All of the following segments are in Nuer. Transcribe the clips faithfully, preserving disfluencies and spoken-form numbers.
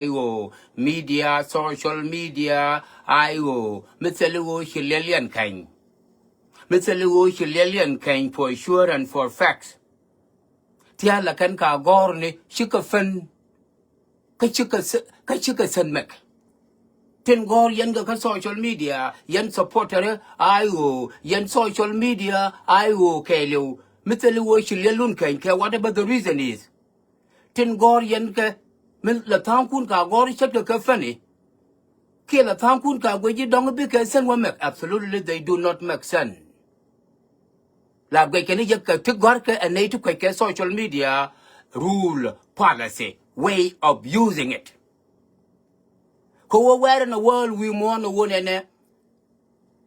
ɣöö media, social media, a ɣöö mi thil ɣöö ci liɛl yɛn kɛny. Mi thil ɣöö ci liɛl yɛn kɛny for sure and for facts. Thia̱a̱lɛ kɛn ka gɔ̱rni cikɛ fän. Kä cikɛ th-, kä cikɛ thän mɛk. Tin gɔ̱r yɛn kɛ kä social media, yɛn supporter a ɣöö, yɛn social media a ɣöö kɛɛliw. Mi thil ɣöö ci liɛl lun kɛny kɛ whatever the reason is. Tin gɔ̱r yɛn kɛ, mi la tha̱a̱ŋkun ka gɔ̱r ce̱tkɛ kɛ fäni. Kiɛ la tha̱a̱ŋkun ka guic ji̱ dɔ̱ŋ bikɛ thän wä mɛk. Absolutely, they do not make sense. La guic kɛn i̱ jɛ kɛ ti gɔ̱r kɛ ɛ nɛy ti kuec kɛ social media rule, policy, way of using it. Kä wä wɛɛr in a world wi̱i̱ muɔ̱ɔ̱n ɛ wä nɛnɛ.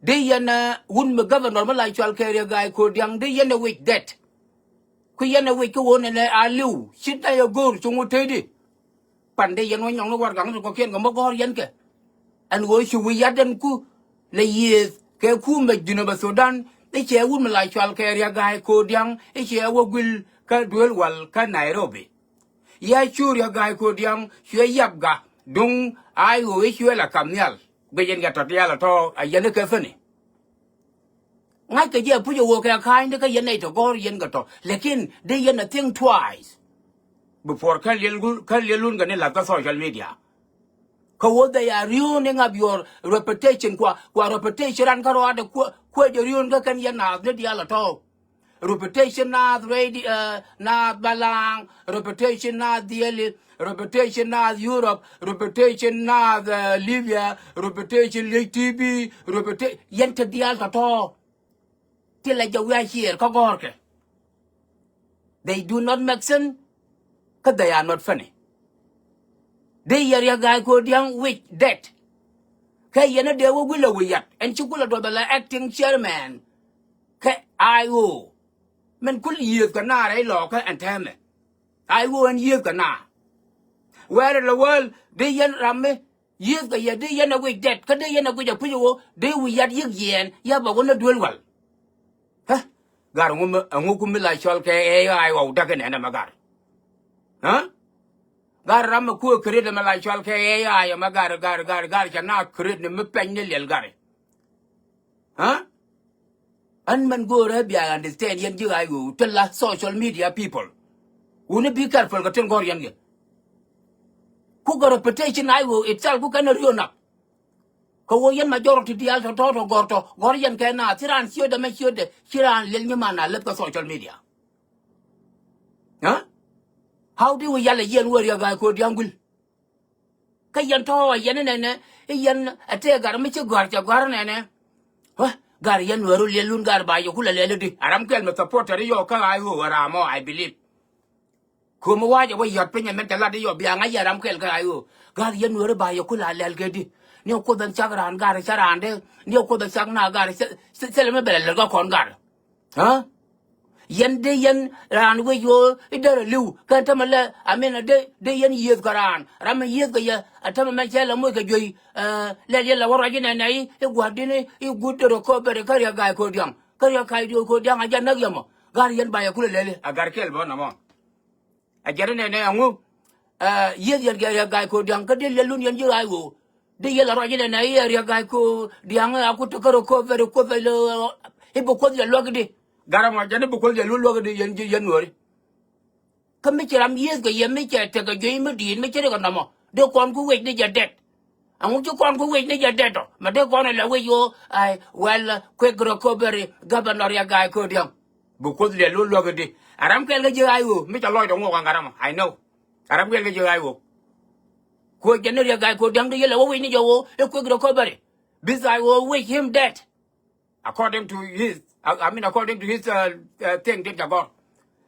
Di yɛn ɛ wun mi governor mi la cual kɛ Riek Gai Kodiaŋ, di yɛn ɛ wic dɛt. Ku yɛn ɛ wic kä wä nɛnɛ a li̱w, ci na yɛ go̱o̱r cuŋ wä tëëdi. Pan di yɛn wä nyɔŋni warɛgakni kɔ̱kiɛn kɛ mi gɔ̱r yɛn kɛ. Ɛn ɣöö ci wi̱i̱ yat ɛn ku lɛ yiëëth kɛ kumɛ Junub Sudan, i̱ cɛ wut mi la cual kɛ Riek Gai Kodiaŋ, i̱ cɛ wä guil kä duel wal kä Nairobi. Ya cu Riek Gai Kodiaŋ cuɛ yap ga duŋ a ɣöö i̱ cuɛ la kam nhial. Guic yɛn kɛ tɔ̱ diaal ɛ tɔ̱ a yɛn i̱ kɛ fäni. Ŋa̱ckɛ jɛ puc ɛ ɣöö kɛ ka̱a̱cni kä yɛn nɛy tɔ gɔ̱r yɛn kɛ tɔ. Lakin dee yɛn a think twice before kä liɛl gun, kä liɛl lun kɛ ni la̱th kä social media. Kä ɣöö they are ruining up your reputation, kua, kua reputation ran kä rɔaadɛ kuɛ, kuɛ jɛ ruin kä kɛn yɛn naath ni diaal ɛ tɔ̱. Reputation naath radio, eh, naath Balaŋ, reputation naath Dhieli, reputation naath Europe, reputation naath, eh, Libya, reputation Liec T V, reputa-, yɛn te diaal tɔ̱tɔ̱. Ti la jɛ wi̱i̱ a ciɛɛr kä gɔ̱rkɛ. They do not make sense. Kä they are not funny. Dee yɛ Riek Gai Kodiaŋ wic dɛt. Kä yɛn a dee wä guil a wi̱i̱ yat ɛn ci guil a duɔth a la acting chairman kɛ I O. Min kul yiëëth kɛ naar rɛy lɔɔkä ɛn tɛmɛ. I O ɛn yiëëth kɛ naar. Where in the world dee yɛn ram mi yiëëth kɛ yɛ, dee yɛn a wic dɛt, kä dee yɛn a guic a puc ɣöö dee wi̱i̱ yat yiëk yiɛɛn ya bɛ wä ni duel wal. Hä? Gar ŋu mi, ɛŋu ku mi la cɔl kɛ ɛ A I ɣɔw däk inɛnɛ mɛ gar. Hä? Gar ram mi kuɛ create mɛ la cɔl kɛ ɛ A I mɛ gar, gar, gar, gar cɛ na create ni mi pɛny ni liɛl gar. Hä? Ɣän mɛn go̱o̱rä bia understand yɛn ji̱ I O ti la social media people. Wuni be careful kɛ tin gɔ̱r yɛn kɛ. Ku kɛ reputation I O itself ku kɛn a riö nak. Kɛ ɣöö yɛn majority diaal tɔ̱tɔ̱ tɔ̱ gɔ̱r tɔ̱ gɔ̱r yɛn kɛ naath, ci raan ciötdɛ mɛ ciötdɛ, ci raan liɛl nyiman a lɛp kɛ social media. Hä? How do we yal a yɛn wä Riek Gai Kodiaŋ guil? Kä yɛn tɔ̱ a yɛn inɛnɛ, i̱ yɛn a tëë gar mi ci gɔ̱a̱r cɛ gɔ̱a̱r inɛnɛ. Wä, gar yɛn wä ru liɛl lun gar ba yɛ kulɛ lɛl i̱di. A ram kɛl mi supporter i̱ yɔɔk kä I O a ram ɔ, I believe. Ko̱mi wa̱a̱cɛ wä yɔ̱t piny ɛmɛn cɛ lat i̱ yɔ bia ŋa̱c yɛ ram kɛl kä I O. Gar yɛn wä ru ba yɛ kulɛ lɛl kɛ di. Ni ɛ Kuoth ɛn cak raan gar cä raandɛ. Ni ɛ Kuoth ɛn cak na gar cä, cä, cä lɛ mi bɛ lɛ lɛl kä kɔn gar. Hä? Yɛn dee yɛn raan wec ɣöö i̱ derɛ li̱w kɛn tämɛ lɛ, I mean, dee, dee yɛn yiëëth kɛ raan. Ram mi yiëëth kɛ yɛ, ɛ tämɛ mɛ cɛ lɛ moc kɛ juey, eh, lɛl yɛn lɛ wä ruac inɛnɛ i̱, i̱ gua̱a̱r di̱n i̱, i̱ guut derɛ köp bɛrɛ kä Riek Gai Kodiaŋ. Kä Riek Gai Kodiaŋ a jɛ näk yɛ mɔ. Gar yɛn ba yɛ kulɛ lɛli. A gar kɛl bä nɔmɔ. A jɛn inɛnɛ ɛŋu, eh, yiëëth yɛn kɛ Riek Gai Kodiaŋ kä dee liɛl lun yɛn ji̱ I O. Dee yɛl a ruac inɛnɛ i̱ ɛ Riek Gai Kodiaŋ a ku te kä rɔ köp bɛrɛ Kuoth ɛ lɛ i̱ bi Kuoth yɛ luäk i̱di. Gar ɛmɔ jɛn i̱ bi Kuoth yɛ luäk i̱di yɛn ji̱ yɛn nuɔ̱ɔ̱ri. Kä mi ci ram yiëëth kɛ yɛ mi cɛ tekɛ juey mi di̱i̱t mi ci rikɛ nɔmɔ. Dee kɔn ku wec ni jɛ dɛt. Ɛŋu ci kɔn ku wec ni jɛ dɛt ɔ? Mɛ dee kɔn ɛ lɛ wec ɣöö, ai, well, quick recovery, Governor Riek Gai Kodiaŋ. Bi Kuoth liɛl wä luäk i̱di. A ram kɛl kä ji̱ I O mi ca lɔcdɛ ŋuɔk ɛn gat ɛmɔ. I know. A ram kɛl kä ji̱ I O. Kuɔ jɛn ni Riek Gai Kodiaŋ di yɛl ɛ wä wi̱c ni jɛ ɣöö i̱ quick recovery. Bi I O wish him dead. According to his, I, I mean, according to his, uh, uh, thing, dit ca gɔr.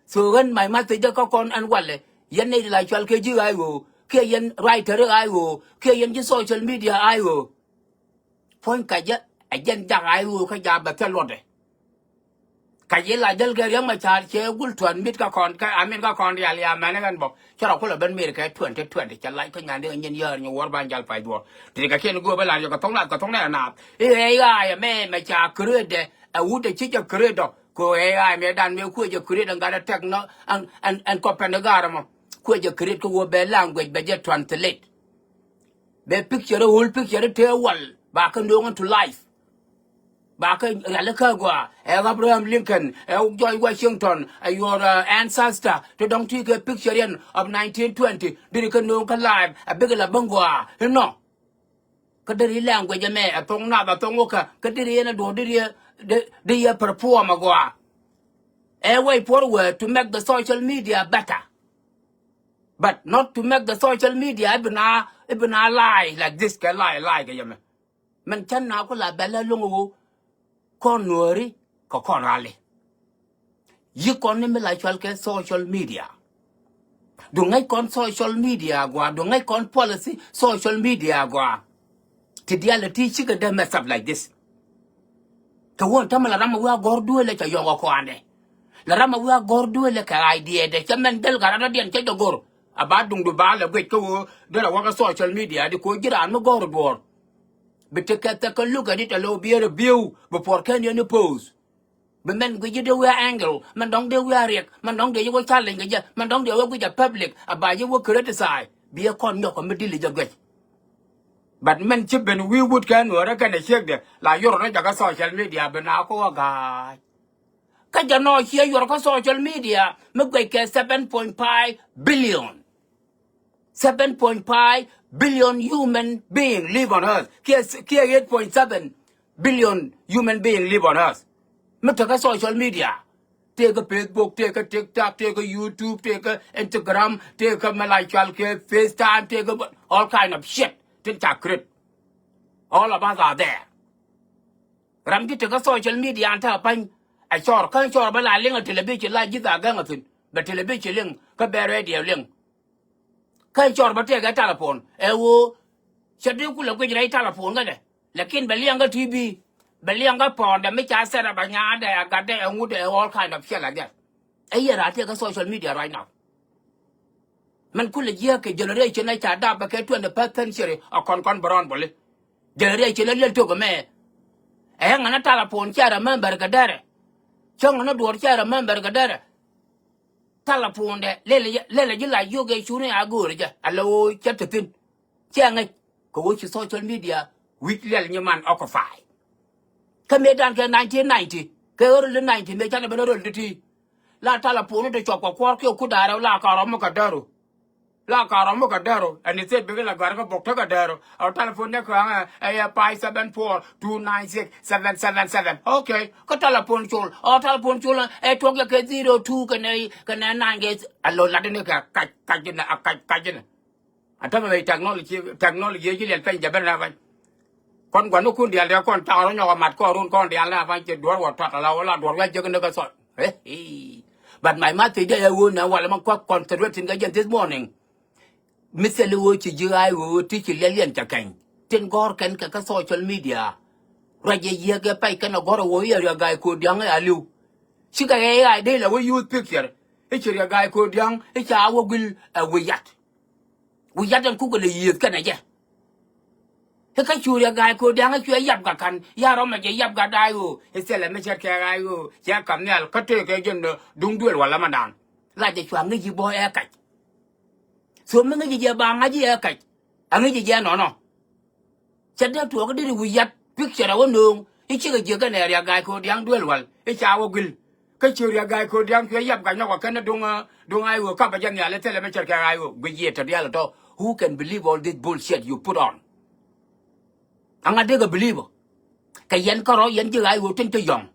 So ɣän my message kä kɔn ɛn walɛ, yɛn nɛy ti la cual kɛ ji̱ I O, kiɛ yɛn writer I O, kiɛ yɛn ji̱ social media I O. Puɔ̱ny kacä ɛ jɛn jak I O kä jaabɛ thil luɔtdɛ. Kacä la jäl kɛ Riek Machar cɛ gul tuɔ̱n mi̱t kä kɔn, kä, I mean, kä kɔn diaal ya mɛn ɣän bä. Cä rɔ kulɛ ben mer kɛ twenty twenty cɛ lac kä nyandi kä nyin yäär nyɛ wuɔr ban jal pac duɔ̱ɔ̱r. Ti kɛ kiɛn go̱o̱p ɛ lar yɛ kɛ thoŋ nath kɛ thoŋ nɛ nath. I̱ ɣɛɛ i̱ ɣaayɛ mɛ mɛ ca create dɛ ɛ wut ɛ ci jɛ create dɔ. Kɛ ɣɛɛ i̱ ɣaayɛ mɛ dan mɛ kuɛ jɛ create ɛn gat ɛ tɛk nɔ ɛn, ɛn, ɛn kɔpɛn ɛ gaar ɛmɔ. Kuɛ jɛ create kä wä bɛ language bɛ jɛ translate. Bɛ picture, whole picture tëë wal ba kä nööŋ to life. Ba kä rialikä gɔaa ɛ Abraham Lincoln, ɛ George Washington, ɛ your ancestor ti dɔ̱ŋ ti kɛ picture yɛn of nineteen twenty. Deri kä nööŋ kä live a bikɛ la bäŋ gɔaa inɔ. Kä deri language ɛmɛ ɛ thoŋ nath a thoŋ wä kä kä deri yɛn a duɔ̱ɔ̱r deri yɛ deri yɛ perform a gɔaa. A way forward to make the social media better, but not to make the social media ibi na ibi na lie like this kɛ lie lie kɛ yɛmɛ. Mɛn cä na ku la bɛl ɛ lo̱ŋ ɣöö kɔn nuääri kɛ kɔn rali. Yi kɔn ni mi la cual kɛ social media. Du ŋäc kɔn social media gɔaa, du ŋäc kɔn policy social media gɔaa. Ti diaal ti cikɛ dee mess up like this. Kɛ wä tämɛ la ram a wi̱i̱ a gɔ̱r duëël ɛ cɛ yɔk ɛ kɔandɛ. La ram a wi̱i̱ a gɔ̱r duëël ɛ kɛ idea dɛ cɛ mɛn dhil gat rat dɔ̱diɛn cɛ jɛ go̱r. A ba duŋdu ba lɛ guic kä wä dhil a wä kä social media di ko̱ ji̱ raan mi gɔ̱r duɔ̱ɔ̱r. Bi tekɛ thɛk kä luk ɛ di tɛ lo̱w bier ɛ bieu bi puɔr kɛn yɛn ni post. Bi mɛn guic ji̱ dee wi̱i̱ a angle, mɛn dɔ̱ŋ dee wi̱i̱ a riɛk, mɛn dɔ̱ŋ dee ji̱ wä challenge kɛ jɛ, mɛn dɔ̱ŋ dee wä guic a public a ba ji̱ wä criticize. Bi ɛ kɔn nyɔk kɛ mi dili jɛ guic. But mɛn ci ben wi̱i̱ wut kɛ nuɔ̱ɔ̱rä kɛnɛ ciekdɛ la yorɔ ni jakä social media bi na kɔ wä ga̱a̱c. Kä jɛ nɔ ciɛ yorɔ kä social media mi guic kɛ seven point five billion. Seven point five billion human being live on earth. Kiɛ kiɛ eight point seven billion human being live on earth. Mi tekɛ social media. Tekɛ Facebook, tekɛ TikTok, tekɛ YouTube, tekɛ Instagram, tekɛ mɛ la cual kɛ FaceTime, tekɛ all kind of shit. Tin ca create. All of us are there. Ram ti tekɛ social media an ta pany. A cɔr kä cɔr bä la liŋ a television la ji̱ tha gäŋ a thin bɛ television liŋ kä bɛ radio liŋ. Kä cɔr bä tekɛ telephone ɛ ɣöö cɛ dee kulɛ guic rɛy telephone kä dɛ. Lakin bɛ liɛŋ kä T V, bɛ liɛŋ kä pɔɔndɛ mi ca sɛt a bɛ nyaadɛ a gatdɛ ɛ ŋutdɛ ɛ all kind of shit like that. Ɛ yɛ raa tekɛ social media right now. Mɛn kulɛ jiääk kɛ generation ɛ ca dap bɛ kɛ twenty first century a kɔn kɔn bɛ rɔn boli. Generation ɛ liɛl tok ɛmɛ. Ɛ ŋän a telephone cɛ remember kɛ dɛrɛ. Cä ŋän a duɔr cɛ remember kɛ dɛrɛ. Telephone dɛ lɛlɛ ji̱ la yio̱k ɛ cuni a go̱o̱rɛ jɛ a lɛ ɣöö cä te thi̱n. Cɛ ŋäc kɛ ɣöö ci social media wi̱c liɛl nyiman occupy. Kä mëë dan kɛ nineteen ninety kɛ early ninety mëë canɛ ben röl ti̱ti̱. La telephone ti cuɔp kɛ kuɔr kiɛ ku da̱rɛ la karɔ mi kɛ däru. La karɔ mi kɛ däru ɛn i̱ thiet bikɛ la gɔ̱a̱r kɛ bok tekɛ däru. Ɛ telephone ni kɛ ɣän ɛ yɛ five seven four two nine six seven seven seven. Okay. Kä telephone col ɛ telephone col ɛ tuɔk yɛ kɛ zero two kɛnɛ kɛnɛ nine kɛ alo lat ni kɛ kac kac ni a kac kac ni. A tämɛ bɛ technology, technology ji̱ liɛl peny jɛ ben na pany. Kɔn gua̱n ni kun diaal dee kɔn tak rɔ nyɔk a mat kɔn run kɔn diaal na pany cɛ duɔr wä tuat ala wä la duɔr wä jek ni kä thɔt. But my message dee ɛ ɣöö nɛ walɛ ma kua̱k concentrating kä jɛn this morning. Mi thil ɣöö ci ji̱ ɣa̱a̱c ɣöö ti ci liɛl yɛn cɛ kɛny tin gɔ̱r kɛn kɛ kä social media. Ruac yɛ yiëë kɛ pɛc kɛn ɛ gɔ̱r ɛ ɣöö i̱ ɛ riɛ ga̱a̱c ko̱o̱t dia̱ŋ ɛ aliw. Cikɛ ɣɛɛ ɣa̱a̱c dee la wä use picture i̱ ci riɛ ga̱a̱c ko̱o̱t dia̱ŋ i̱ ca wä guil ɛ wi̱i̱ yat. Wi̱i̱ yat ɛn kukɛ lɛ yiëëth kɛnɛ jɛ. I̱ kä cu riɛ ga̱a̱c ko̱o̱t dia̱ŋ i̱ cuɛ yap ga̱ ka̱n ya̱r ɔmɛ jɛ yap ga̱ da̱a̱c ɣöö i̱ thilɛ mi cɛt kɛ ɣa̱a̱c ɣöö cɛ ka̱m nhial kä tëëkɛ jɛn duŋ duël wä lämä da̱a̱n. La jɛ cua ŋäc ji̱ bä ɛ kac. So mi ŋäc ji̱ jɛ ba ŋa̱c ji̱ ɛ kac. A ŋäc ji̱ jɛ nɔnɔ. Cɛ dee tuɔɔk deri wi̱i̱ yat picture a wä nööŋ i̱ cikɛ jiäk kɛnɛ riak ga̱a̱c ko̱o̱t dia̱ŋ duel wal i̱ ca wä guil. Kä ci riak ga̱a̱c ko̱o̱t dia̱ŋ cuɛ yap ga̱a̱c nɔk wä kɛn i̱ duŋ duŋ ay wä kapɛ jɛ nhial i̱ thilɛ mi cɛr kɛ ay wä guic yiëë tɔ̱ diaal tɔ. Who can believe all this bullshit you put on? Aŋa dee kɛ believe ɔ kɛ yɛn kärɔ yɛn ji̱ ay wä tin ci yɔ̱ŋ.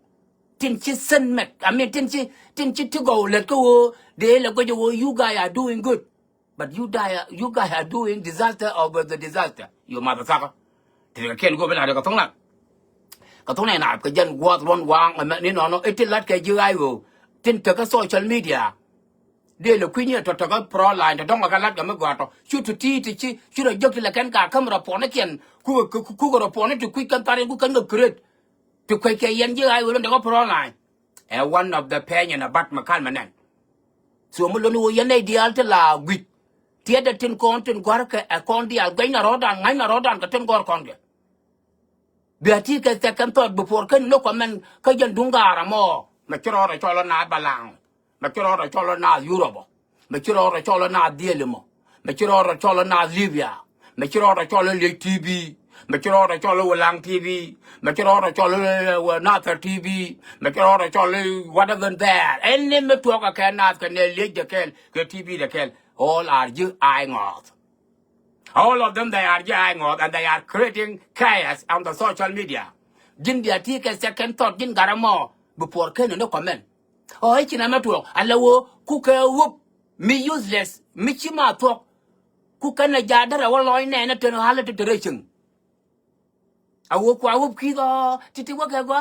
Tin ci sen mɛk I mean tin ci tin ci ti gɔw lät kä wä dee lɛ guic wä you guys are doing good. But you die, you guys are doing disaster over the disaster. You motherfucker. Ti kɛ kiɛn go̱o̱p in a dee kɛ thoŋ na. Kɛ thoŋ na in a kɛ jɛn guɔth ruɔn waŋ ɛmɛ ni nɔnɔ iti lat kɛ ji̱ ɣa̱c ɣöö tin tekä social media. Dee lɛ kui̱ny in tɔ tekä pro line tɔ dɔ̱ŋ kɛ lat kɛ mi gɔaa tɔ cu ti ti ti ci cu rɔ jek ti lɛ kɛn ka käm rɔ puɔ̱nikiɛn kukɛ kukɛ rɔ puɔ̱ni ti kui̱ kɛn thar in ku kɛn kɛ create. Ti kuec kɛ yɛn ji̱ ɣa̱c ɣöö lon tekä pro line. Ɛ one of the pɛny in a bat mi kal mi nɛn. So mi lon i̱ ɣöö yɛn nɛy diaal ti la gui̱c. Tiɛtdɛ tin kɔn tin gua̱rkɛ ɛ kɔn diaal guɛcnɛ rɔ̱dan ŋa̱cnɛ rɔ̱dan kɛ tin gɔ̱r kɔn kɛ. Bia ti kɛ thɛk kɛn thɔɔt bi puɔr kɛn ni kɔmɛn kä jɛn duŋ gaar ɛmɔ. Mɛ ci rɔɔdɛ cɔl ɛ naath Balaŋ. Mɛ ci rɔɔdɛ cɔl ɛ naath Yurop ɔ. Mɛ ci rɔɔdɛ cɔl ɛ naath Dhiel ɛmɔ. Mɛ ci rɔɔdɛ cɔl ɛ naath Libia. Mɛ ci rɔɔdɛ cɔl i̱ Liec T V. Mɛ ci rɔɔdɛ cɔl i̱ Wulaŋ T V. Mɛ ci rɔɔdɛ cɔl i̱, eh, Nathɛr T V. Mɛ ci rɔɔdɛ cɔl i̱ whatever there. Ɛn ni mi tuɔɔk kɛ kɛ naath kɛ nɛ Liec dɛ kɛl kɛ T V dɛ kɛl. All are ji̱ ay ŋɔth. All of them, they are ji̱ ay ŋɔth, and they are creating chaos on the social media. Ji̱n bia ti kɛ second thought, ji̱n gat ɛmɔ bi puɔr ken ni comment. Ɔ i̱ ci nɛ mɛ tuɔɔk ala wä ku kɛ wä mi useless, mi ci ma thuɔk. Ku kɛn ɛ jaat derɛ wä lɔc nɛɛnɛ ten ɣa̱lä ti te rɛy cieŋ. A wä kua wä kui̱th ɔ ti̱ti̱ wä kɛ gɔaa.